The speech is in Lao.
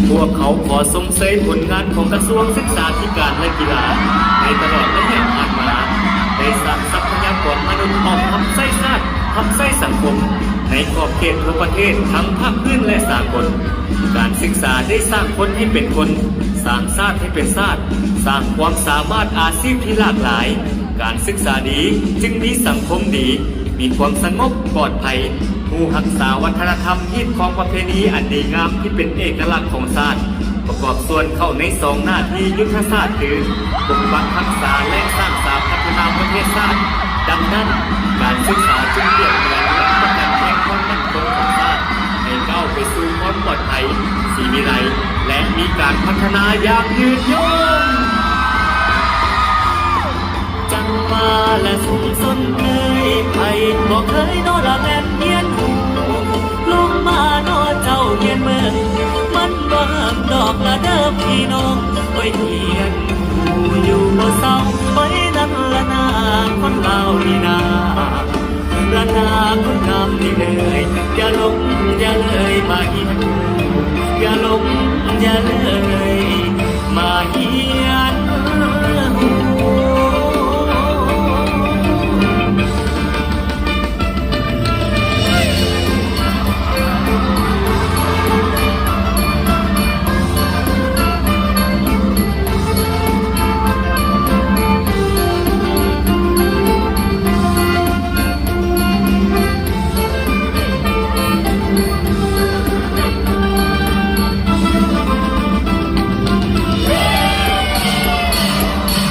ພວກເຂົາຂໍຊົມເຊີຍຜົນງານຂອງກະຊວງສຶກສາທິການ ແລະ ກິລາ ໃນຕະຫຼອດໄລຍະຜ່ານມາ ໄດ້ສ້າງຊັບພະຍາກອນມະນຸດພ້ອມຮັບໃຊ້ຊາດ, ຮັບໃຊ້ສັງຄົມ ໃນຂອບເຂດທົ່ວປະເທດ ທັງພາກພື້ນ ແລະ ສາກົນ. ການສຶກສາໄດ້ສ້າງຄົນໃຫ້ເປັນຄົນ, ສ້າງຊາດໃຫ້ເປັນຊາດ, ສ້າງຄວາມສາມາດອາຊີບທີ່ຫຼາກຫຼາຍ. ການສຶກສາດີຈຶ່ງມີສັງຄົມດີ, ມີຄວາມສະຫງົບປອດໄພ, ຮູ້ຮັກສາວັດທະນະທຳ, ຮີດຄອງປະເພນີອັນດີງາມທີ່ເປັນເອກະລັກຂອງຊາດ, ປະກອບສ່ວນເຂົ້າໃນສອງໜ້າທີ່ຍຸດທະສາດຄື ປົກປັກຮັກສາ ແລະ ສ້າງສາພັດທະນາປະເທດຊາດ. ດັ່ງນັ້ນ, ການສຶກສາຈຶ່ງປຽບເໝືອນຫຼັກປະກັນແຫ່ງຄວາມໝັ້ນຄົງຂອງຊາດ ໃຫ້ກ້າວໄປສູ່ຄວາມປອດໄພ, ສີວິໄລ ແລະ ມີການພັດທະນາຢ່າງຍືນຍົງ. ຈັງຫວະລະຊຸມຊົນເອີຍ ໃຜບໍ່ເຄີຍນໍລະແມ່ນຮຽນຮູ້ ລົງມານໍເຈົ້າຮຽນເບິ່ງ ມັນບໍ່ເລີ່ມດອກລະເດີພີ່ນ້ອງ ໂອ້ຍ ຮຽນຮູ້ຢູ່ບໍ່ເຊົາ ໂອ້ຍ ນັ້ນລະນາຄົນລາວນີ້ນາ ລະນາຄົນງາມນີ້ເອີຍ ຢ່າຫຼົງຢ່າເລີຍມາຮຽນຮູ້ ຢ່າຫຼົງຢ່າເລີ